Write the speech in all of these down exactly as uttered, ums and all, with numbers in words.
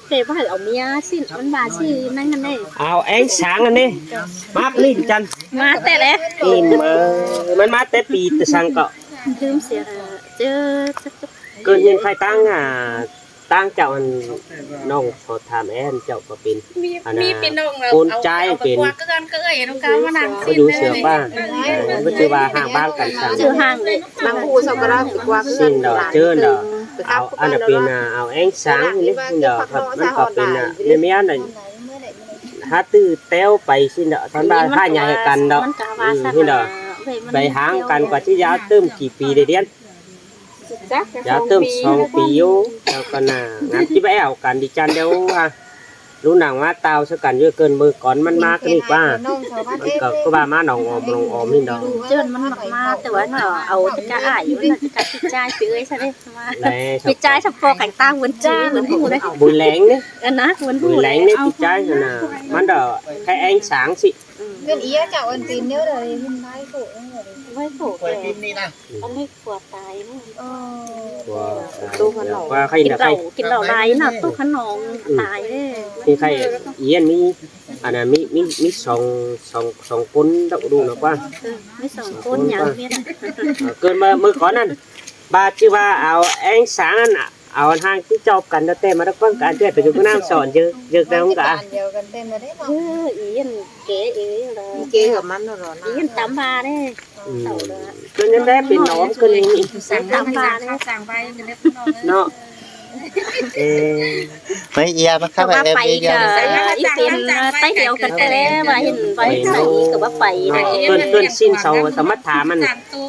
Pê ꞌvạy au ꞌmía ꞌsịn, ꞌmắn ꞌva ꞌsịn ꞌnặn ꞌnặn ꞌnị. Au ꞌéng sáng ꞌnặn ꞌnị. ꞌMá ꞌlịn chăn. ꞌMá ꞌtẹ đé. Ê, ꞌmá, ꞌmắn ꞌmá té pi té săng ꞌcọ. Thứm sia, ꞌchớ, ꞌchớ, ꞌchớ. ꞌCọ ꞌnhính ꞌkhạy ꞌtáng, à, ꞌtáng chảu ăn ꞌnọng ꞌcọ tham é ăn chảu ꞌcọ pên. Ăn, à, ꞌcốn ꞌchái pên. ꞌCọ dú sia ꞌva. À, ꞌmắn ꞌchư ꞌva hang bang căn săng. ꞌChư hang đé. ꞌSịn đỏ, ꞌchớ đỏ. Au, ăn pên, à, au ꞌéng sáng ꞌnị, ꞌnị đỏ, ꞌmắn ꞌcọ pên, à, ꞌmía ꞌmía đỏ. Hák ꞌtứ téo pay ꞌsịn đỏ, ꞌsắn ꞌva hák nhai căn đỏ. Ừ, ꞌnị đỏ. Pay háng căn ꞌcọ ꞌchí dáo tứm kỉ pi đé điên. Dáo tứm song pi dú, sau căn, à, ngắm ꞌchí báu au căn đi chăn đéo, à. Lú nẳng ꞌmá tao sau căn dú ꞌcợn ꞌmự cón ꞌmắn ꞌmá ꞌcọ ꞌnị ꞌquá. ꞌMắn ꞌcọ ꞌcọ ꞌva ꞌmá nong ôm, nong ôm ꞌnị đỏ. ꞌChớ ꞌmắn ꞌmặc ꞌmá, té ꞌva ꞌnọ au ꞌchí cá ải, ꞌmắn ꞌchí cá pi ꞌchái pi ơi sau đé. Pi ꞌchái sau ꞌpo cảng ꞌtáng ꞌvươn ꞌchư ꞌvươn ꞌhụ đé. Bui leng ꞌnị. Ăn ꞌnạ, ꞌvươn ꞌhụ đé. Bui leng ꞌnị pi ꞌchái na. ꞌMắn đỏ khay ꞌéng sáng ꞌsịn. ꞌCơn ía chảu ăn tin nhớ đỏ ꞌhịn ꞌvạy phủ. ꞌVạy phủ. Ăn ꞌmí ꞌquá tai ꞌnị. ꞌQuá, ꞌquá khay kin đỏ khay. Kin đỏ lai ꞌnạ, ꞌtụ khăn nong tai đé. ꞌKhạy ꞌiến ꞌmí, ăn ꞌnạ ꞌmí, ꞌmí, ꞌmí song, song, song ꞌcốn đỏ đu ꞌnạ ꞌquá. Ừ, ꞌmí song ꞌcốn nhá ꞌquá. ꞋCợn ꞌmự, ꞌmự cón ꞌnặn. ꞌVa ꞌchư ꞌva au ꞌéng sáng ꞌnặn, au ăn hang ꞌchí ꞌchọ căn đỏ té ꞌmá đỏ ꞌquá, ăn ꞌchí pay ꞌcọ ꞌnáng sỏn dưa, dưa đéo ꞌcọ. Ư, ꞌiến kẻ ư đỏ. Kẻ ꞌcọ ꞌmắn đỏ ꞌnạ. ꞌIến tắm ꞌva đé. Ừ. ꞌCợn ꞌnặn đé pên ꞌnọm ꞌcợn ꞌnị. Tắm ꞌva đé. ꞌNọ. Ê. Mây ia ꞌmá khắp ꞌva em pay đi ꞌcọ, ꞌí pên, ơ, Tây Thiểu ꞌcọ té đé, ꞌva ꞌhịn, ꞌva ꞌhịn sai ꞌí ꞌcọ ꞌva pay. ꞌNọ, ꞌcợn, ꞌcợn ꞌsịn sau, sau ꞌmá tham ꞌmắn,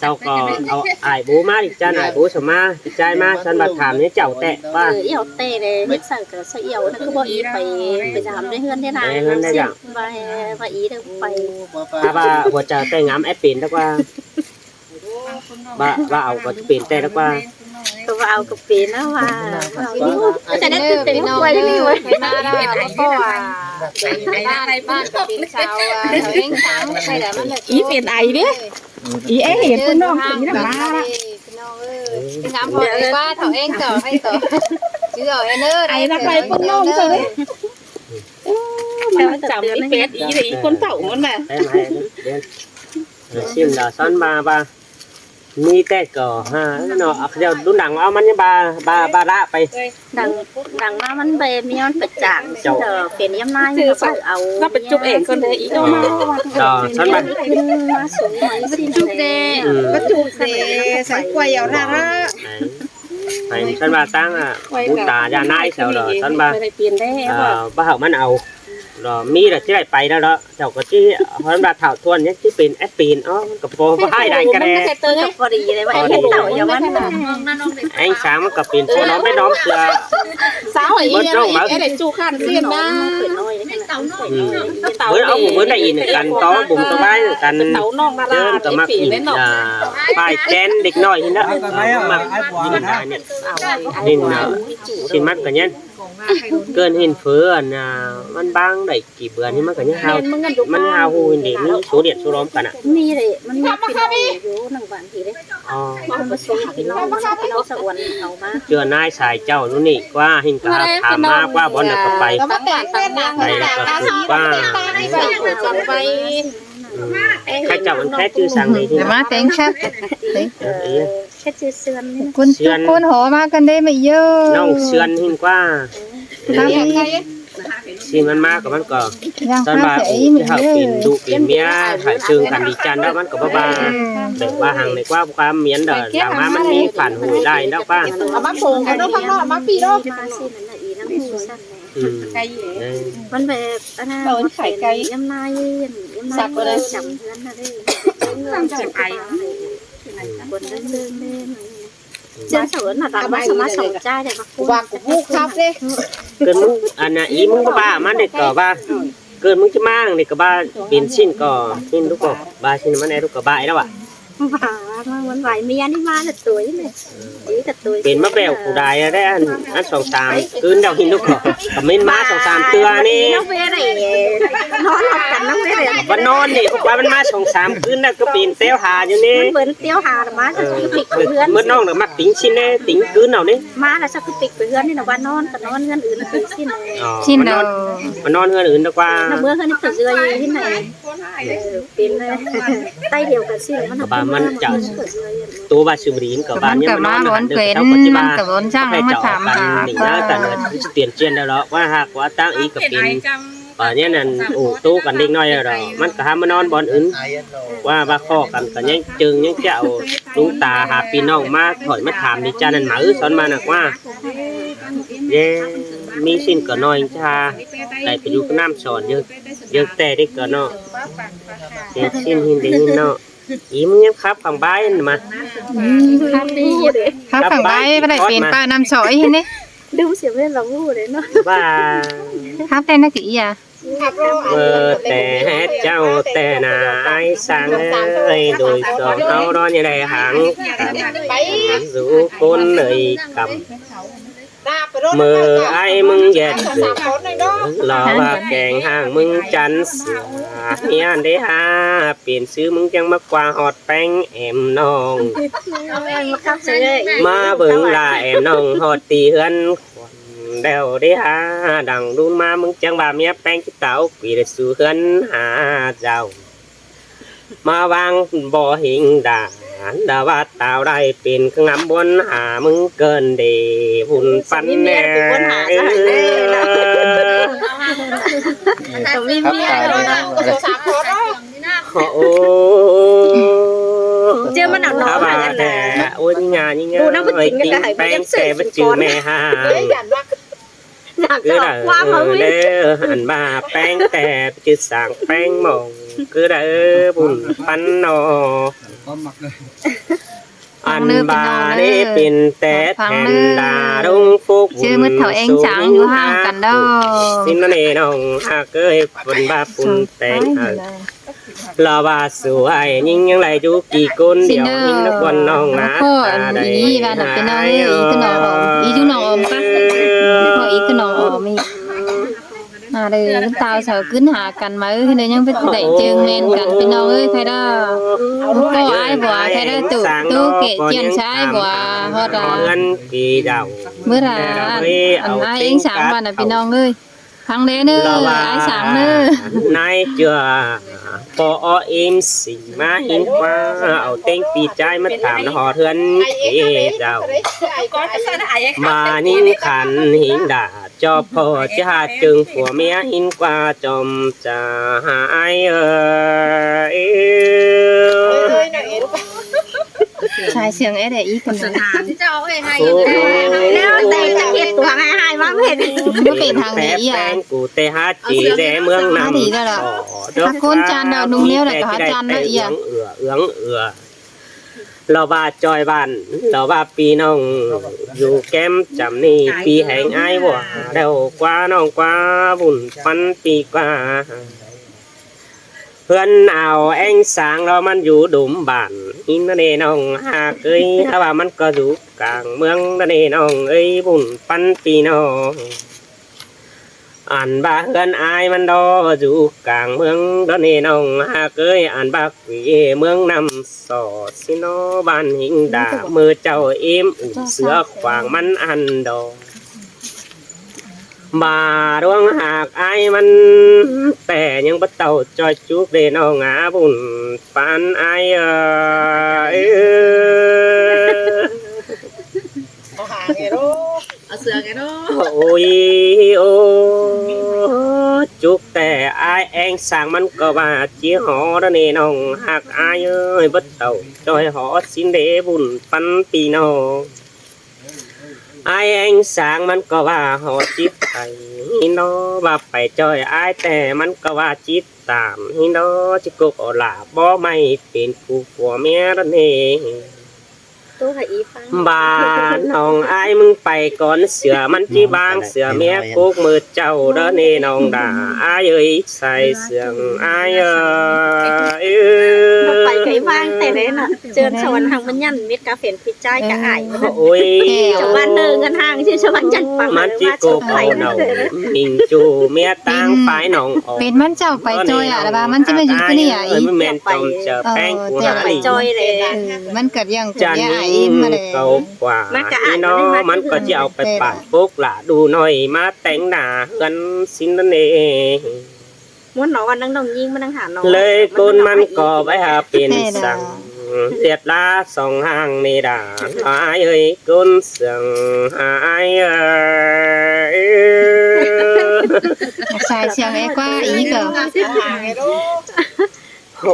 sau ꞌcọ au ải bố ꞌmá đi chăn, ải bố sau ꞌmá, đi chăn ꞌmá, ꞌsắn ꞌva tham ꞌnị chảu ꞌtẹ, ꞌva. Ư, ꞌiu ꞌtẹ đé, ꞌhịt sai ꞌcọ sai ꞌiu, ꞌnặn ꞌcọ báu ꞌí pay, pay dăm đé ꞌhướn đé ꞌnạ. Đé ꞌhướn đé dăm. ꞌVa, ꞌva ꞌí đé pay. ꞌVa, ꞌva hua chaư ꞌtẹ ngắm é pên đé ꞌquá. ꞌVa, ꞌva au ꞌcọ pên ꞌtẹ đé ꞌquá. ꞌCọ ꞌva au ꞌcọ pên ꞌnạ ꞌva. Au ꞌnị, ꞌchớ đé ꞌtẹ ꞌnị ꞌquá ꞌnị ꞌva. Pên ꞌnạ ꞌva ꞌcọ pên sau, à, ꞌí pên ai đé. ꞌÍ é hên ꞌpứng ꞌnọng pên ꞌnị ꞌmá ꞌnạ. Ngắm hua ꞌva thảu ꞌéng ꞌcọ, ꞌéng ꞌcọ. Chứ rồi em ơi, ai ꞌnạ pay ꞌpứng ꞌnọng ꞌcọ đé. Ơ, ꞌmắn chăm ꞌí pên ꞌí đé, ꞌí ꞌcốn thảu ꞌmắn ꞌva. Sim đỏ ꞌsắn ꞌva, ꞌva. ꞌMí ꞌtẹ ꞌcọ ha, ꞌnọ, ꞌcọ dú nẳng au ꞌmắn ꞌva, ꞌva, ꞌva đá pay. Nẳng, nẳng ꞌva ꞌmắn pay ꞌmí ꞌmắn pay chắng, chảu. Sau pên ꞌnhám ꞌnai, ꞌchư sau, sau au. Nó pay chụp ảnh con đấy, ý con. Ờ. Ờ, ꞌsắn ꞌva. ꞌMá su ꞌmá ꞌsịn chụp đé. Ừ. Bắt chụp đé, sai quay au ra đó. Đấy. Pay ꞌsắn ꞌva ꞌtáng, à, bú ta da nai sau đỏ, ꞌsắn ꞌva. Pay đé pên đé, ờ, ꞌva hảư ꞌmắn au. Đỏ ꞌmí đỏ ꞌchí đảy pay đỏ đỏ. Chảu ꞌcọ ꞌchí, ꞌhướn ꞌva thảu ꞌthuôn ꞌnị ꞌchí pên ép pên, ó, ꞌcọ ꞌpo ꞌva ꞌhại đảy ꞌcọ đé. Pên ꞌcọ ꞌpo đi đé, ꞌva ép pên thảu dú ꞌmắn. Áng sáng ꞌmắn ꞌcọ pên ꞌpộ ꞌnọm đé ꞌnọm sia. Sáu ấy, bớt ꞌnọng máư. Em đảy chu khăn xiên ꞌnạ. Ừ. Bớt ꞌnọng bớt đảy ỉn căn tó bum tó bái căn. Tau ꞌnọng ꞌmá đé, ꞌcọ ꞌmặc ỉn, à, ꞌpái chén đếc ꞌnọi ꞌhịn đá. ꞋMặc ỉn đá ꞌnị. ꞌNịn ꞌnạ. Sim ꞌmắn ꞌcọ ꞌnhắng. ꞌCợn ꞌhịn phớ ăn, à, ꞌmắn bang đảy kỉ bươn ꞌhịn ꞌmắn ꞌcọ ꞌnhắng hao, ꞌmắn hao hu ꞌhịn đé ꞌmí số điện số đóm căn ꞌnạ. ꞌMí đé, ꞌmắn ꞌmí kỉ ꞌnọng dú nẳng bản kỉ đé. Ờ. ꞌMắn ꞌmá số kỉ ꞌnọng, ꞌmắn kỉ ꞌnọng sa uôn au ꞌmá. Chưa ꞌnái sai chảu dú ꞌnị ꞌquá, ꞌhịn ꞌcọ hao tham ꞌmá ꞌquá bón đảy ꞌcọ pay. Đảy ꞌcọ khửn ꞌquá. Ừ. Khay chảu ăn khé ꞌchư săng đé ꞌhịn. Má téng sắp. Ờ, ꞌchư Sươn ꞌnị. ꞌCốn, ꞌcốn hô ꞌmá căn đé ꞌmá ꞌnọng. ꞌNọng Sươn ꞌhịn ꞌquá. Sim ꞌmắn ꞌmá ꞌcọ ꞌmắn ꞌcọ. Tón ꞌva ú ꞌchí hảư pên ꞌlụk pên ꞌmía, hảư ꞌsướng căn đi chăn đá ꞌmắn ꞌcọ ꞌva ꞌva. Đảy ꞌva hăng đảy ꞌquá ꞌquám miến đỏ, lăng ꞌmá ꞌmắn ꞌmí phản hồi đảy đá ꞌquá. Au ꞌmá phông, au ꞌnọ, ꞌmá ꞌnọ, ꞌmá pi đô. Ừ. Đấy. ꞌMắn pay, ăn ꞌnạ, ꞌmắn pay ꞌnhám ꞌnai, ꞌnhám ꞌnai sắp ꞌcọ đảy chăm ꞌhướn ꞌnạ đé. Chăm ai. Quần đen đen đen. Chăm sau ꞌnạ, đăng ꞌmá sau ꞌmá sau chai đé ꞌmá. ꞌVa ꞌcọ ꞌhụ khắp đé. ꞌCợn ꞌmứng, ăn ꞌnạ, ꞌí ꞌmứng ꞌva ꞌmắn đé ꞌcọ ꞌva. ꞌCợn ꞌmứng ꞌchí ꞌmá đé ꞌcọ ꞌva, pên ꞌsịn ꞌcọ, ꞌsịn ꞌlụk ꞌcọ, ꞌva ꞌsịn ꞌmắn é ꞌlụk ꞌcọ ꞌva đá ꞌva. ꞌVa, มันไหวเมียนี่มาแต่ตัวนี่เลย นี่แต่ตัว เป๋นมาแบ้วผู้ใดอะ ได้อัน อันสองสามคืนเดียวเห็นลูกเหรอ ก็เม้นมาสองสามเตื้อนี่ น้องเวรอะไร นอนหลับกันน้องเวรอะไร ก็นอนนี่ ว่ามันมาสองสามคืนแล้วก็เป๋นเตี้ยวหาอยู่นี่ มันเป๋นเตี้ยวหามาสักคือปิกไปเฮือน เมื่อน้องน่ะมักติงชิ้นนี่ ติงคืนเอานี่ มาแล้วสักคือปิกไปเฮือนนี่นะ ว่านอนก็นอนเฮือนอื่นติงชิ้น อ๋อ ชิ้น มานอน เดียว มานอนเฮือนอื่นดีกว่า แล้วเมื่อเฮือนนี่ก็เจออยู่ที่ไหน เออ เป๋นเลย ไต้เดียวกันสิ มัน ก็ว่ามันจะ ตัวว่าสิบรีนก็ว่าเนี่ยมันนอนหันเดินเท่าปัจจุบัน มันก็บ่นช่าง ก็ไปเจาะกัน มาถามหา นี่นะ แต่เนี่ยเปลี่ยนเจียนแล้วเหรอ ว่าหากว่าตั้งอีกก็เป็น เออ เนี่ยนั่น โอ้ ตู้กันเด็กน้อยแล้วเหรอ มันก็หามานอนบ่อนอื่น ว่า ว่าข้อกันก็ยังจึงยังจะเอาลุงตาหาพี่น้องมาถอยมาถามนี่จ้านั่นหมาอื้อสอนมานักว่า เย้ มีสิ้นก็น้อยจ้า ได้ไปอยู่กับน้ำสอนเยอะ เยอะแต่เด็กก็เนาะ เยอะสิ้นหินได้ยินเนาะ อีมึงยังขับข้างบ้านมา อืม ขับดี ขับข้างบ้าน ขับบ้าน ไม่ได้เป๋น ขี่รถมา ป้าน้ำสอยนี่ ดูเสียงเล่นเราพูดเลยเนาะ ว่า ขับได้นักกี่อ่ะ เมื่อแต่เจ้าแต่นายสร้างเอ้ย โดยสองเขานอนอยู่ในหางกัน สู่คนเอ้ยกำ เมื่อไอ้มึงแยดเสือ รอว่าแกงห้างมึงจันเสือ เมียได้หา เปลี่ยนซื้อมึงจังมากว่าฮอดแป้งแอมน้อง มาเบิ่งล่าแอมน้องฮอดตีเฮือนขวัญแล้วได้หา ดังรุ่นมามึงจังว่าเมียแป้งขี้เต๋า ปีได้สู่เฮือนหาเจ้า มาวางบ่อหิงดา ดาว่าตาวได้เป็นงามบนหามึงเกินเดบุญปันแน่ มีเมียเป็นคนหาจะให้แน่นะ เออ มีเมีย ครับ ตายเลยนะ โอ้ เจ้ามันเอาน้องมาจากไหน โอ้ยงานนี่ไง ดูน้ำมันกินกันได้ ติงแป้งแต่มันจือแม่ห้าง เฮ้ย อยากว่า อยากจะเอาความมาวิ่ง เออ เด้อ หันบ่าแป้งแต่จือสางแป้งหมอง คือได้บุญปันนอ อันบ่าได้เป็นแต่แทนดาดงฟุก ชื่อมือเถาเองสางอยู่ห้างกันเด้อ สิ้นนั่นเองน้องหากเอ้ย บุญบาปบุญแต่งเออ ลาว่าสวยยิ่งยังไรอยู่กี่คนเดียว สิ้นเด้อ ยิ่งนักวันน้องนะ พ่ออันนี้บ้านน่ะเป็นน้องเอ้ย อีกคือน้องออม อีกคือน้องออมปะ พ่ออีกคือน้องออมอีก มาเลย ตาวเสาขึ้นหากันมาเอ้ย เดี๋ยวยังไปได้เจิงแมนกันพี่น้องเอ้ย ใครได้ พ่ออ้ายบัว ใครได้ ตู้ ตู้เกะเจียนซ้ายบัว ฮอดอ่ะ เงินกี่ดาว เมื่อไหร่ อันอ้ายเองสามวันน่ะพี่น้องเอ้ย ครั้งเด้อเนอะ ลาว่า อ้ายสางเนอะ นายเจือ ปออเอ็มสี่ มาหินกว่า เอาเต็งปีใจมาถามหอเทือนเกเจ้า มานิ่งขันหิงดา จอบพ่อจะหาจึงผัวเมียหินกว่า จอมจะหาไอ้เออ สายเสียงเอสเออีกคนหนึ่ง โอ้ แล้วแต่จะเก็บตัวให้หายว่าเห็น ไม่เป็นทางนี้อ่ะ แป้งกูแต่หาจีแดเมืองนำ มาดีแล้วล่ะ อ๋อ ถ้าคนจานเดียวนุ่งเลี้ยวแล้วก็หาจานละเอียด เอือเอืองเอือ เราว่าจอยบ้าน เราว่าปีน้อง อยู่แก้มจำนี่ปีแห่งอ้ายบัว แล้วกว่าน้องกว่าบุญปันปีกว่า เพื่อนเอาแองสางเรามันอยู่ดุมบ้าน อินนั่นเองน้องหากเอ้ย ถ้าว่ามันก็อยู่กลางเมืองนั่นเองน้องเอ้ย บุญปันปีน้อง อันบ่าเฮือนอ้ายมันดออยู่กลางเมืองดอนเนน้องหากเอ้ย อันบ่ากุยเมืองนำสอดสินอบ้านหิงดา มือเจ้าเอ็มอุ่นเสือขวางมันอันดอ บ่าดวงหากอ้ายมัน แต่ยังบ่เต่าจอยจุกเดน้องอาบุญปานอ้ายเอ้ย เอาหางไงลูก เอาเสือไงลูก โอ้ย โอ้ จุกแต่อ้ายแองสางมันก็ว่าจีหอระเนน้องหักอ้ายเอ้ย บ่เต่าจอยหอสินเดบุญปันปีน้อง อ้ายแองสางมันก็ว่าหอจิตไตนอ ว่าไปจอยอ้ายแต่มันก็ว่าจิตตามนอ จิกกอหลาบ่ไม่เป็นผู้ผัวเมียระเน บ่าน้องอ้ายมึงไปก่อนเสือมันจิบางเสือเมียกุกมือเจ้าเด้อเนน้องด่าอ้ายเอ้ยใส่เสืองอ้ายเอ้ย Cái vang tay đấy nọ. Chơn sau ăn hăng ꞌmắn nhăn mết cá phén pít ꞌchái cá ải. Ôi. Sau ăn nơ ngân hàng chứ sau ăn chăn păng. ꞌMắn ꞌchí ꞌcọ khảu nong. Mình chu mía tang phái nong. Pên ꞌmắn chảu pay ꞌchoi a, ꞌlẹo ꞌva ꞌmắn ꞌchí ꞌmá dú ꞌcọ ꞌnị a, ꞌí. Mến tôm chaư ꞌpéng cu há ꞌlị. Pay ꞌchoi đé. ꞌMắn ꞌcọ ꞌdặng chăn ꞌnị ꞌcọ ꞌquá. ꞌNí ꞌnọ, ꞌmắn ꞌcọ ꞌchí au pay pản pốc lả đu ꞌnọi ꞌmá téng nả ꞌhướn sín ꞌnặn ê. Muốn nó ăn năng nong ꞌnhính ꞌmá năng hả nó. ꞌLới ꞌcốn ꞌmắn ꞌcọ báu hả pên săng. Tiệt lá song hang ꞌnị đa. Ai ơi, ꞌcốn sương ai ơi. Sai siang é ꞌquá ꞌí ꞌcọ. Ô,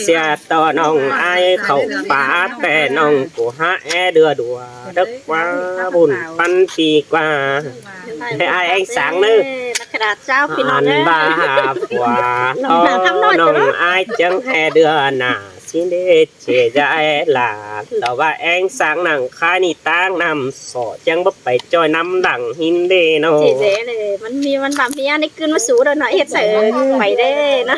sia ꞌto nong ai khảu pá ꞌtẹ nong cu hák é đưa đua. Đớc ꞌquá bun ꞌpắn pi ꞌquá. Ê, ai eng sáng ꞌnớ. Ăn ꞌva hả pua lo nong ai chắng é đưa nả. Sín đê ꞌchí dạy lả. Tỏ ꞌva eng sáng nẳng khai ꞌnị tang năm sỏ chắng báu pay ꞌchoi năm lăng hín đê ꞌnọ. Chỉ dễ này, ꞌmắn ꞌmí ꞌmắn bám ꞌmía ꞌnị ꞌcứn ꞌmá sú đôi nọ ꞌhệt sai pay đê ꞌnọ.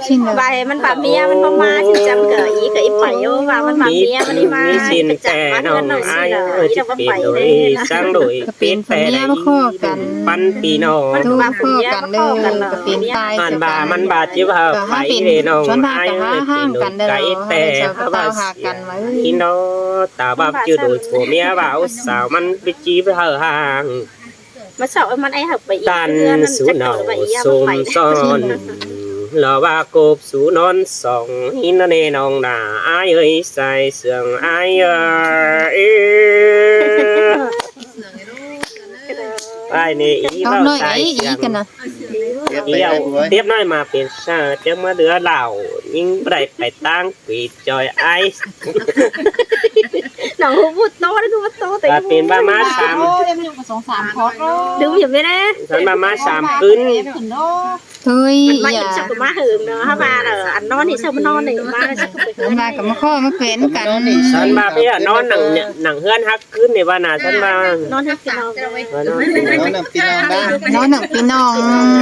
Xin lỗi. Bai ꞌmắn bám ꞌmía ꞌmắn báu ꞌmá, ꞌchí chăm ꞌcọ ꞌí ꞌcọ ꞌí pay ꞌnọ, ꞌva ꞌmắn bám ꞌmía ꞌmắn ꞌmí ꞌmá, ꞌmí sín ꞌchí chăm ꞌtẹ ꞌmá nong ꞌhướn ꞌnọi ai sín ꞌnọ, ơi, ꞌí ꞌchí ꞌva pên pay đôi, đê ꞌnọ. Sáng đôi, ꞌcọ pên pay đôi, ꞌpắn pi ꞌnọ. ꞌTu ꞌpọ căn đê, ꞌcọ pên tai. Ăn ꞌva ꞌmắn ꞌva ꞌchí ꞌva pay đê nong ai ơi, pên đôi cái ꞌtẹ ꞌva ꞌva ꞌsịa. ꞌNí ꞌnọ, ta ꞌva ꞌchư đôi pua ꞌmía ꞌva ꞌu sao ꞌmắn ꞌpi ꞌchí ꞌva hả hang. ꞌMá sau ꞌmắn é hảư pay ꞌí. Tăn sú nau sôm son. Lo ꞌva cộp sú nón song hín ꞌnặn ê nong nả ai ơi, sai sương ai ơi. Ai ꞌnị ꞌí ꞌva sai sương. Tiếp ꞌnọi ꞌmá pên sa, tiếp ꞌmá đứa lảo, ꞌnhính báu đảy pay tang quí ꞌchoi ai. Nẳng hú bút ꞌto, hú bút ꞌto, ꞌva pên ꞌva ꞌmá sam. Đu hiêm ꞌmí đé. Săn ꞌva ꞌmá sam ꞌcứn. Thôi, ăn ꞌmá ya. Im sau ꞌcọ ꞌmá hơng ꞌnọ, hả ꞌva ăn ꞌnón ꞌnị sau ꞌmá ꞌnón ꞌnị, ꞌmá sau ꞌcọ pay hơng. ꞌMá ꞌcọ ꞌmá ꞌkhọ ꞌmá pên căn. Săn ꞌva ꞌpí ăn ꞌnón nẳng, nẳng ꞌhướn hák ꞌcứn ꞌnị ꞌva nả săn ꞌva. ꞌNón hák ꞌpi ꞌnọng. ꞌNón nẳng ꞌpi ꞌnọng đa. ꞌNón nẳng ꞌpi ꞌnọng,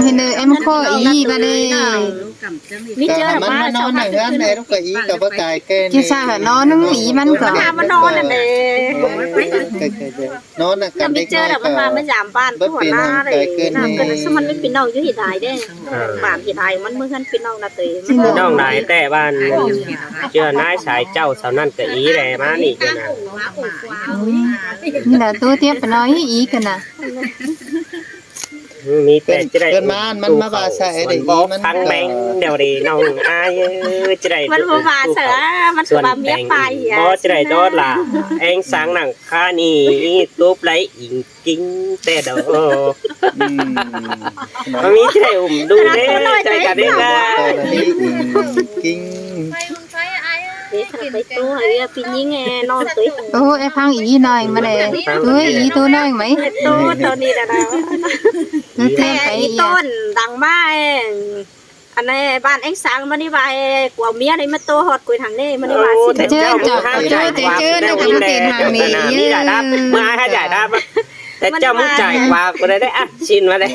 hên đơ ém ꞌkhọ ꞌí ꞌva đê. ꞌMí ꞌchớ ꞌmắn ꞌmá ꞌnón nẳng ꞌhướn ꞌnị, ꞌlụk ꞌcọ ꞌí ꞌcọ báu tai ken. ꞌChí sa hả ꞌnón nứng ꞌí ꞌmắn ꞌcọ. ꞌMắn ꞌnón nẳng đé. ꞌNón nẳng căn đé ꞌnọng ꞌcọ. ꞌMắn ꞌva ꞌmắn dám ꞌván ꞌcọ ꞌnạ đé. ꞌNọ ꞌcọ ꞌsứ ꞌmắn ꞌmí ꞌpi ꞌnọng dú ꞌhị đai đé. Bản ꞌhị đai ꞌmắn ꞌmưa ꞌhướn ꞌpi ꞌnọng ꞌnạ tơi. ꞌPi ꞌnọng đai ꞌtẹ ꞌva ꞌchưa ꞌnái sai ꞌchạu sau ꞌnặn ꞌcọ ꞌí đé ꞌmá ꞌnị ꞌchưa ꞌnạ. ꞌNị ꞌlạ ꞌtố tiếp ꞌnọi ꞌí ꞌcọ ꞌnạ. ꞌMí ꞌtẹ ꞌchí đảy ꞌcốn ꞌmắn ꞌmá ꞌva sai đảy ꞌí ꞌmắn phắng ꞌcọ. Beng đeo đê nong ai ơi, ꞌchí đảy ꞌmắn ꞌva ꞌva sai ꞌmắn ꞌcọ ꞌva ꞌmía pay hả. Báu ꞌchí đảy đót lả, eng sáng nẳng khai ꞌnị, túp đảy ing kính ꞌtẹ đô. ꞌMắn ꞌmí ꞌchí đảy ủm đu đé, ꞌchí đảy cả đêm ꞌva. Ing kính. Ê, thả pay ꞌtố hả, ꞌpí ꞌnhính ê, ꞌnón tui. Ô, ê phắng ꞌí ꞌnọi ꞌmá đé. Tui ꞌí ꞌtố ꞌnọi ꞌmá. Ê ꞌtố, ꞌtố ꞌnị đa đa. Tui thêm pay ꞌí ꞌtố đăng ꞌmá ê. Ăn ꞌnị bản eng sáng ꞌmắn ꞌnị ꞌva ê, cu au ꞌmía đảy ꞌmá ꞌtố ꞌhọt cúi thẳng ꞌnị, ꞌmắn ꞌnị ꞌva. Ô, ꞌtẹ ꞌchớ, ꞌtẹ ꞌchớ, ꞌtẹ ꞌchớ, ꞌnị ꞌcọ ꞌmá pên hăng ꞌnị. ꞌMí giải đáp, ꞌmá hák giải đáp. ꞌTẹ ꞌchớ ꞌmú chảy qua cu đảy đé, à, xin ꞌmá đé.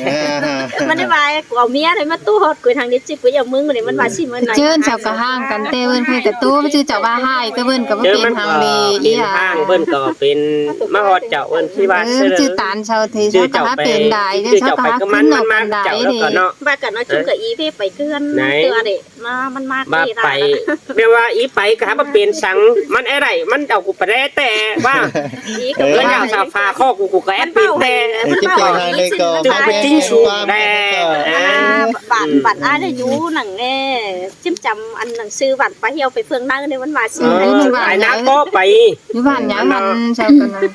ꞌMắn ꞌnị ꞌva ê, cu au ꞌmía đảy ꞌmá ꞌtố ꞌhọt cúi thẳng ꞌnị, ꞌchí cu au ꞌmướng ꞌmắn ꞌnị ꞌmắn ꞌva xin ꞌmắn ꞌnị. ꞌTẹ ꞌchớ sau ꞌcọ hăng căn ꞌtẹ ꞌvơn ꞌkhới ꞌcọ ꞌtố, ꞌchư sau ꞌva ꞌhại ꞌtẹ ꞌvơn ꞌcọ báu pên hăng ꞌnị. Ê, hăng ꞌvơn ꞌcọ pên ꞌmá ꞌhọt sau ꞌvơn ꞌchí ꞌva. Ơ, ꞌchư ꞌtan sau thì sau ꞌcọ hák pên đai, ꞌchư sau ꞌcọ hák ꞌcứn ꞌnọ căn đai đé. ꞌVa ꞌcọ ꞌnọi ꞌchí ꞌcọ ꞌí ꞌvế pay ꞌcứn. ꞌTưa đé. ꞌMá, ꞌmắn ꞌmá ꞌva pay. ꞌVa ꞌva ꞌí pay ꞌcọ hák báu pên săng, ꞌmắn é đảy, ꞌmắn au cu pay đé ꞌtẹ ꞌva. ꞌCọ ꞌcọ ꞌnháo sau pha ꞌkhọ cu, cu ꞌcọ é pên ꞌtẹ. Ê, ꞌchí pên hăng đé ꞌcọ, ꞌmắn ꞌcọ chính phủ đé. À, bản, bản ai đé dú nẳng ê, ꞌchím chăm ăn nẳng sư bản pá hiêu pay phường năng đé ꞌmắn ꞌva sư. Ơ, ai nả ꞌcọ pay. Dú bản nhá ꞌmắn sau ꞌcọ ꞌnạ.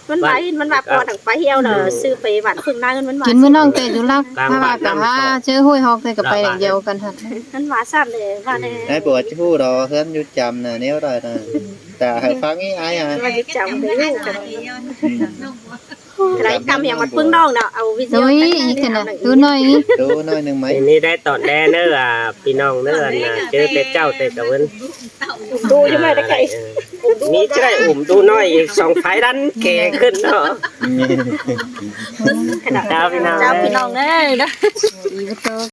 ꞌMắn ꞌva, ꞌmắn ꞌva ꞌcọ nẳng pá hiêu đé, sư pay bản phường năng ꞌmắn ꞌva. Chính ꞌmưa ꞌnọng ꞌtẹ dú lắc, ꞌva ꞌcọ hák, ꞌchớ ꞌhội ꞌhọt ꞌtẹ ꞌcọ pay đảy điêu căn hả. ꞌMắn ꞌva săn đé, ꞌva đé. Ê, báu ꞌchư ꞌhụ đo, ꞌhướn dú chăm ꞌnạ, ꞌnéo đảy ꞌnạ. Ta hảư phắng ꞌí ai hả. ꞌVa dú chăm đé ꞌhụ căn. Cái đấy cắm hiếng ꞌmắn ꞌpứng ꞌnọng ꞌnạ, au video. Ôi, ꞌí căn ꞌnạ, ꞌtố ꞌnọi. ꞌTố ꞌnọi ꞌnưng ꞌmá. ꞌNị đé tỏn đen ꞌnớ à, ꞌpi ꞌnọng ꞌnớ à, ꞌchớ ꞌtẹ ꞌchạu ꞌtẹ ꞌcọ ꞌvơn. Ủm đu chứ mà đé khay. Ủm đu. ꞌMí ꞌchí đảy ủm đu ꞌnọi, song phái đắn kẻ ꞌcứn ꞌnọ. Chào ꞌpi ꞌnọng. Chào ꞌpi ꞌnọng ơi.